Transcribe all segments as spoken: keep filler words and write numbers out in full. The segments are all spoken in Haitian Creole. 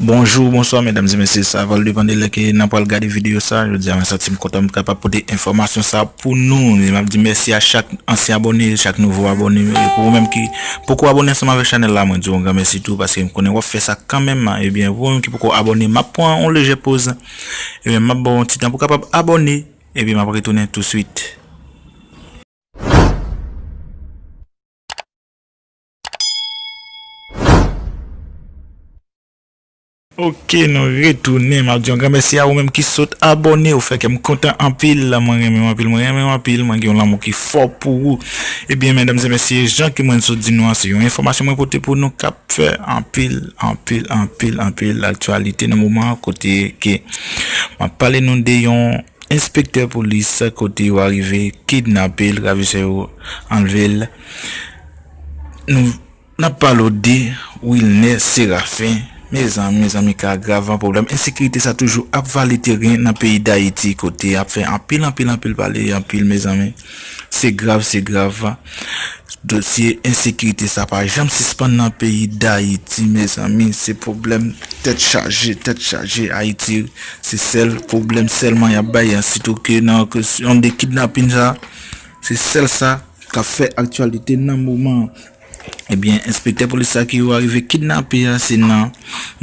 Bonjou, bonswa, medam e mesye, sa va depann de lè ke n ap pral gade videyo sa. Jodi a, mwen santi m kontan m kapab pote enfòmasyon sa pou nou. E m ap di mèsi a chak ansyen abòne, chak nouvo abòne. E pou ou menm ki poko abòne ansanm avèk chanèl la, mwen di w yon gran mèsi tou, paske m konnen w ap fè sa kanmenm. Ebyen, pou ou menm ki poko abòne, m ap pran yon lejè poz. Ebyen, m ap ba w yon ti tan pou w kapab abòne. Ebyen, m ap retounen touswit. Ok, nou retounen. M ap di yon gran mèsi a ou menm ki sot abòne. Ou fè kè m kontan anpil. Mwen renmen w anpil, mwen renmen w anpil. Mwen gen yon lanmou ki fò pou ou. Ebyen, medam e mesye, jan ke mwen sot di nou an, se yon enfòmasyon mwen pote pou nou k ap fè anpil, anpil, anpil, anpil aktyalite nan moman an, kote ke m ap pale nou de yon enspektè polis, kote yo arive kidnape l, ravisè yo anlve l. Nou, n ap pale w de Wilner Séraphin. Mezanmi, mezanmi, ka grav, pwoblèm ensekirite sa toujou ap vale teren nan peyi Dayiti, kote ap fè anpil, anpil, anpil pale, anpil, mezanmi. Se grav, se grav. Dosye ensekirite sa pa janm sispann nan peyi Dayiti, mezanmi. Se pwoblèm tèt chaje, tèt chaje. Ayiti, se sèl pwoblèm sèlman y ap bay, sitou ke nan kesyon de kidnapin sa, se sèl sa k ap fè aktyalite nan moman an. Ebyen, enspektè polis sa ke yo arive kidnape a, se nan,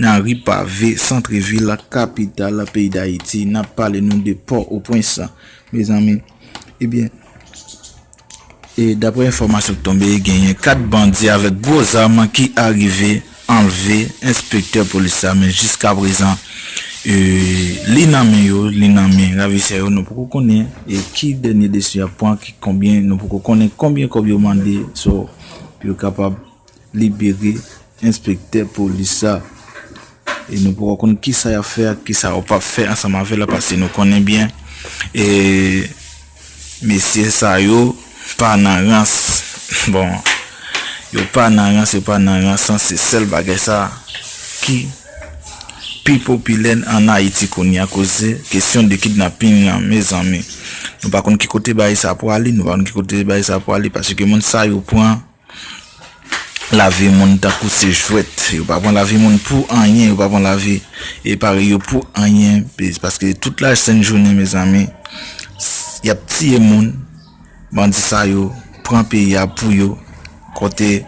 nan ri pave, santrevil, kapital peyi Dayiti. N ap pale nou de Pòtoprens, mezanmi. Ebyen, e daprè enfòmasyon k tonbe, genyen kat bandi avèk gwo zam ki arive anlve enspektè polis sa, men jiskaprezan, e, li nan men yo, li nan men ravisè yo. Nou poko konnen, e, ki dènye desizyon y ap pran, ki konbyen, nou poko konnen konbyen kòb yo mande, so, pou yo kapab libere enspektè polis sa. E nou poko konn kisa y ap fè ak kisa yo p ap fè ansanm avè l, paske nou konnen byen, e, mesye sa yo pa nan rans. Bon, yo pa nan rans, yo pa nan rans, se sèl bagay sa ki pi popilè ann Ayiti kounye a, koze kesyon de kidnapin nan, mezanmi. Nou pa konn ki kote bagay sa pwale, nou pa konn ki kote bagay sa pwale, paske moun sa yo pran lavi moun tankou se jwèt. Yo pa pran lavi moun pou anyen, yo pa pran lavi e parèy yo pou anyen, pe-, paske tout la sent jounen, mezanmi, s-, y ap tiye moun, bandi sa yo pran peyi a pou yo, kote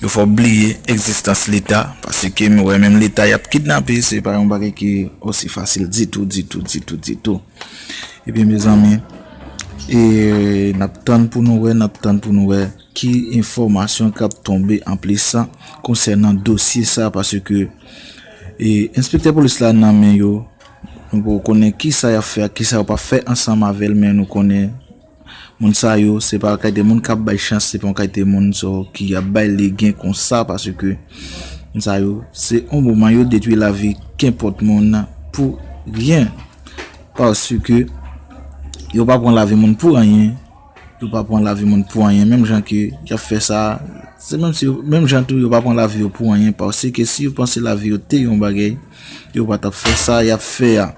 yo fè w bliye egzistans Leta, paske m wè menm Leta y ap kidnape, se pa yon bagay ki osi fasil ditou, ditou, ditou, ditou. Ebyen, mezanmi, e, n ap tann pou nou wè, n ap tann pou nou wè ki enfòmasyon k ap tonbe anplis konsènan dosye sa, paske, e, enspektè polis la nan men yo, nou poko konnen kisa y ap fè ak kisa yo p ap fè ansanm avè l, men nou konnen moun sa yo, se pa yon kalite moun k ap bay chans, se pa yon kalite moun so, ki ap bay legen konsa, paske moun sa yo, se yon moman yo detwi lavi kenpòt moun pou ryen. Paske yo pa pran lavi moun pou anyen. Yo pa pran lavi moun pou anyen. Menm jan ke y ap fè sa, se menm si yo, menm jan tou, yo pa pran lavi yo pou anyen. Paske si yo panse lavi yo te yon bagay, yo pa t ap fè sa y ap fè a.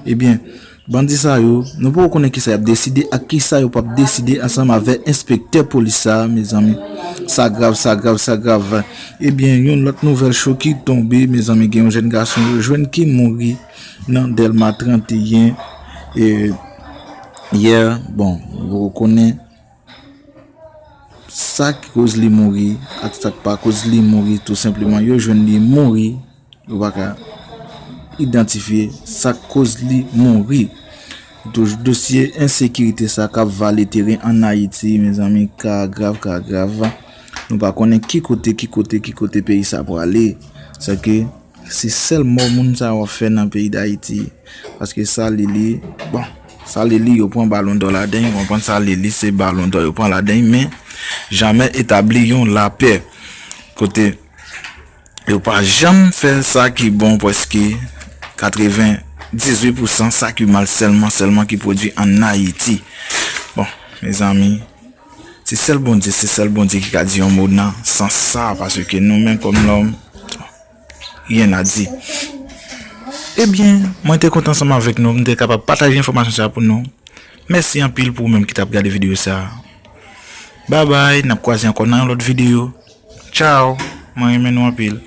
Ebyen, bandi sa yo, nou poko konnen kisa y ap deside ak kisa yo p ap deside ansanm avè enspektè polis sa, mezanmi. Sa grav, sa grav, sa grav. Ebyen, yon lòt nouvèl cho ki tonbe, mezanmi, gen yon jèn gason yo jwenn ki mouri nan Dèlma trannteyen, e, yè, bon, nou poko konnen sa k koz li mouri ak sa k pa koz li mouri, tou senpleman, yo jwenn li mouri, yo pa ka idantifye sa k koz li mouri. Dosye ensekirite sa k ap vale teren ann Ayiti, mezanmi, ka grav, ka grav. Nou pa konnen ki kote, ki kote, ki kote peyi sa prale. Sa ke se sèl mò moun sa yo ap fè nan peyi Dayiti. Paske sa li li, bon, sa li li, yo pran balon dò ladan, ou konprann, sa li li, se balon dò yo pran ladan, men jamè etabli yon lapè. Kote yo pa janm fè sa ki bon, prèske katrevendizuit pousan sa ki mal sèlman, sèlman ki pwodui ann Ayiti. Bon, mezanmi, se sèl Bondye, se sèl Bondye ki ka di yon mo nan sans sa, paske nou menm kòm lòm, rien à dire. Ebyen, mwen te kontan ansanm avèk nou, m te kapab pataje enfòmasyon sa pou nou. Mèsi anpil pou ou menm ki t ap gade videyo sa. Babay, n ap kwaze ankò nan yon lòt videyo. Tchaw, mwen renmen nou anpil.